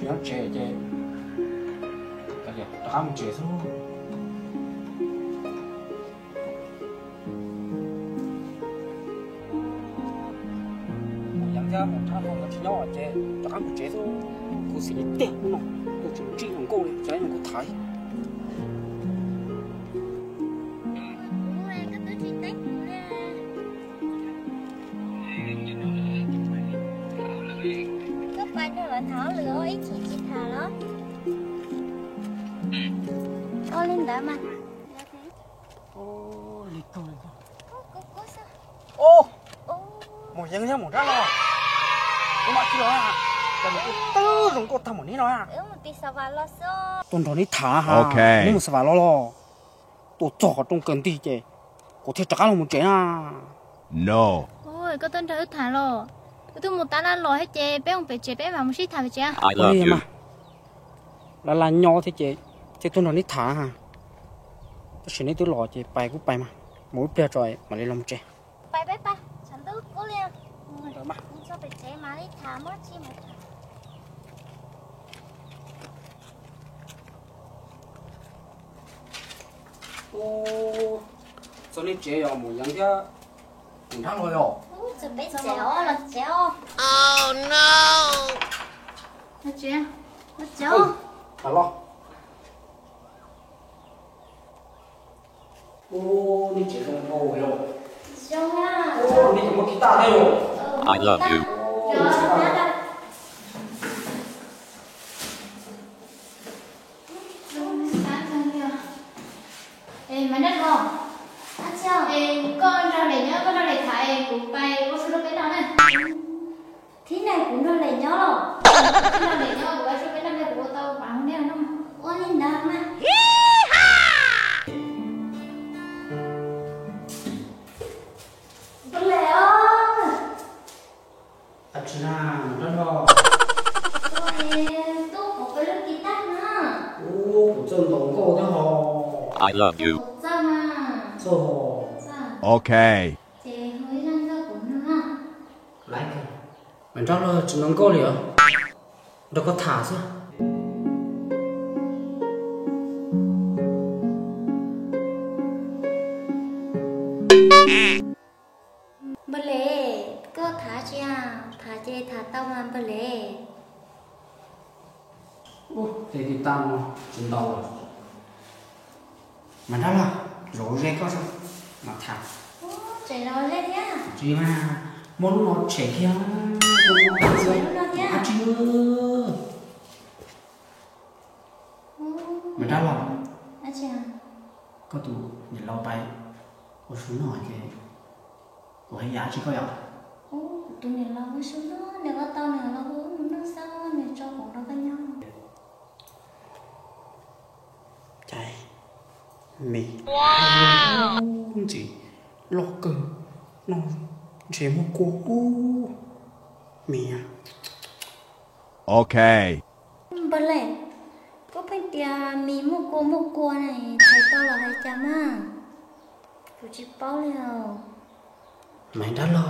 Nyob tsev ces rov qab mus tsev xwb. Mus yeev thiab mus thab hlo tsis nyob ces rov qab mus tsev xwb. Khuv xim tiag no, tus tseem ntsij hluas nkauj li, tsis muaj hluas nkauj tham. Koj pais nrog lawv tham hauj lwm os, ib chim tsis tham los? Ua li ntawd mas. Mus yeev thiab mus rab los, tus mam tsis los, cas mus ua tib zoo nkauj tag npaum neb no. Tuaj nrog neb tham ha, neb mus xav vam los los? Tuaj txog qhov rooj kawg ntig ces kuv thiaj rov qab los mus tsev na. Koj tuaj nrog wb tham los? Wb twb mus tab laj los thiab ces peb mus pem tsev, peb mam mus sib tham pem tsev. Ua li mas, laj laj nyob thiab ces thiaj tuaj nrog neb tham ha. Tab sis neb twb los ces pais kuj pais mas, mus ib pliag tso mam li los mus tsev. Pais peb pais, tshav ntuj kub li. Mus txog pem tsev mam li tham, muab tsis mus tham. Txog nej tsev yog mus yeev thiab mus nrab los yog? Txog peb tsev os, los tsev os. Los tsev, los tsev os. Los. Ub, nej tsev zoo nkauj yom. Zoo na. Ub, nej cov muaj guitar thiab yom. I love you. Es Maiv Nrab Hlo, es koj nrog Lem nyob, koj nrog Lem tham es kuv pais ua su rau peb noj na. Thib neeg kuv nrog Lem nyob los? Nrog Lem nyob kuv ua su peb noj, kuv ua tau mas hu nej noj. Ua li ntawd mas. Npawg Lem os. Ab tsi na, Maiv Nrab Hlo. Tub, kuv pab lub kiv tag na. Ub, kuv txawj ntaus nkauj thiab hos. I love you. Txawj mas. Txawj hos. Ok. Ces hu ib zaj nkauj kuv mloog na. Laiv kawg. Maiv Nrab Hlo tsis ntaus nkauj li os. Nrog koj tham xwb. Npawg Lem, koj tham tsi a? Tham ces tham tau mas npawg Lem. Ub, tej kiv tag no tsis ntaus lawm. Maiv Nrab Hlo, zov ze koj saib mas tham. Tseem zov ze thiab? Tsis mas, muaj lub no tshem kiag. Tshem lub no thiab? Ab tsi. Maiv Nrab Hlo, koj tus niam laus pais ua su noj ces kuv hais yam tsi koj yom? Tus niam laus ua su noj, nws ua tau nws los hu wb mus noj xwb, nws tso kuv nrog koj nyob. Caiv mis, ntxim loj kawg, noj ntshe muaj kua ub, mis. Ok. Npawg Lem, koj pheej tias mis muaj kua muaj kua ne, txhais tau los hais cas mas? Kuv tsis paub li os. Maiv Nrab Hlo,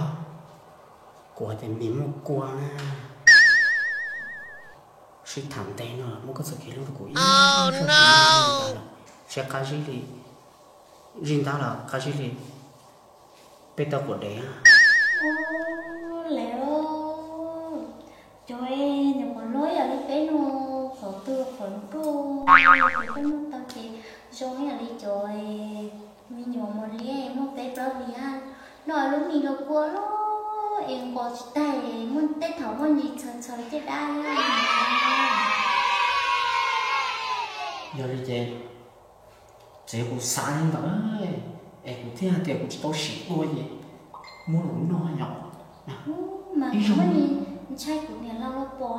kuv hais tias mis muaj kua na. Sib tham ntev no muab koj txoj kev hlub rau kuv ib zaug, seb qab zib li, zij ntab los qab zib li peb tau quav dev. Ub, Lem, cov nyuam qhuav hlob yam li peb no, qhov twg qhov nruj, peb muaj tau ces zoo yam li cov me nyuam mos liab muaj peb plaub hlis, noj lub mis los kua loj es nqos tsis tag, muaj tej thaum muaj ntsis txhaws txhaws caj dab. Yog li ces txawm kuv xav li ntawd es kuv thiaj hais tias kuv tsis tau sim dua ces muab rau kuv noj yom. Mas ib zaug ntshai kuv niam laus los pom,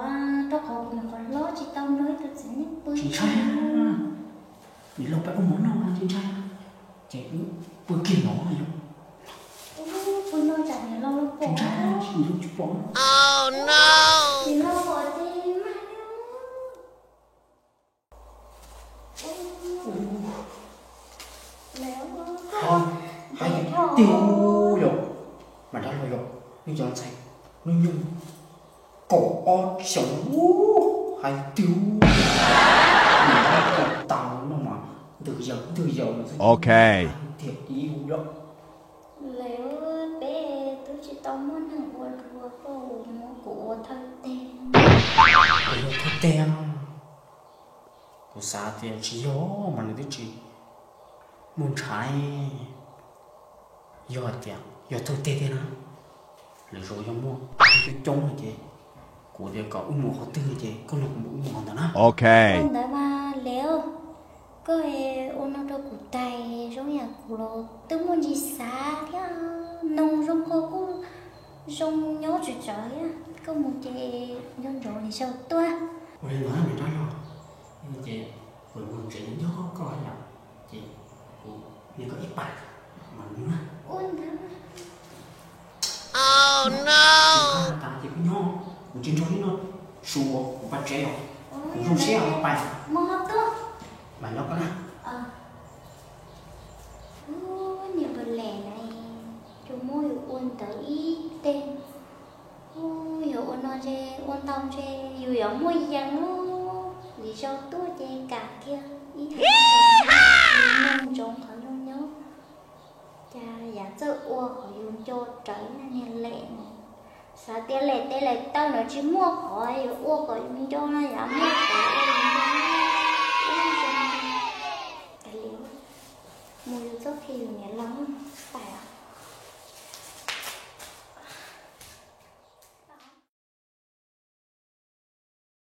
rau qhov kuv nyuam qhuav hlob tsis tau nrog ib tug txiv neej pw. Tsis ntshai, niam laus pab ua mov noj tsis ntshai, ces wb pw kiag no yom. Pw no tsam niam laus los pom. Tsis ntshai, niam laus tsis pom. Niam laus pom ces mag li. Hais tiag yom, Maiv Nrab Hlo yom, nej cov ntxhais hnub nyoog kaum ob xyoos ub, Hais tiag, nim no kuv tau no mas ntws yaws ntws yaws no xwb. Ok, tiag ib hu lawm. Lawv, peb twb tsis tau muaj neeg ua dua, koj muab kuv ua thawj teg. Kuv yog thawj teg, kuv xav tias tsis yog mas nws twb tsis muaj ntshai. Yog hais tias yog thawj teg tiag na, lwm zaus yog muaj coob coob no ces kuv tias kom wb mus qhov twg ces koj nrog kuv mus wb mus qhov ntawd na. Ok, ua ntawd mas Lev, koj ua no rau kuv tais zoo yam kuv los twb muaj ntsis xav thiab, noog zoo nkaus kuj zoo nyob tsis tsawg thiab, koj mus ces nco ntsoov nim xyaum tuaj. Ua li ntawd niam nrab yog, ces kuv mus tsev nco koj yom, ces kuv nias koj ib pam mas mus na. Ua ntawd. Ua no, tas ces koj nyob, kuv tsis nrog nej noj su, kuv pais tsev os. Kuv zoo siab os, pais. Mus tuaj. Mas nyob koj na. Ub, niam npawg Lem na, tsuas muab yus ua ntawd ib teg. Ub, yog ua no ntshe ua ntau ntshe yus yuav muaj yees lub lim zos tuaj ces kam kiag ib nyob ntsoov qhov zoo nyob. Cas yav txawj ua qhov yus nco rawv niag Lem no. Xav tias Lem tes Lem taw no tsis muaj qhov yuav ua kom yus nco no, yav muaj qhov ua yus nco. Mus yus txoj kev yus niam laus.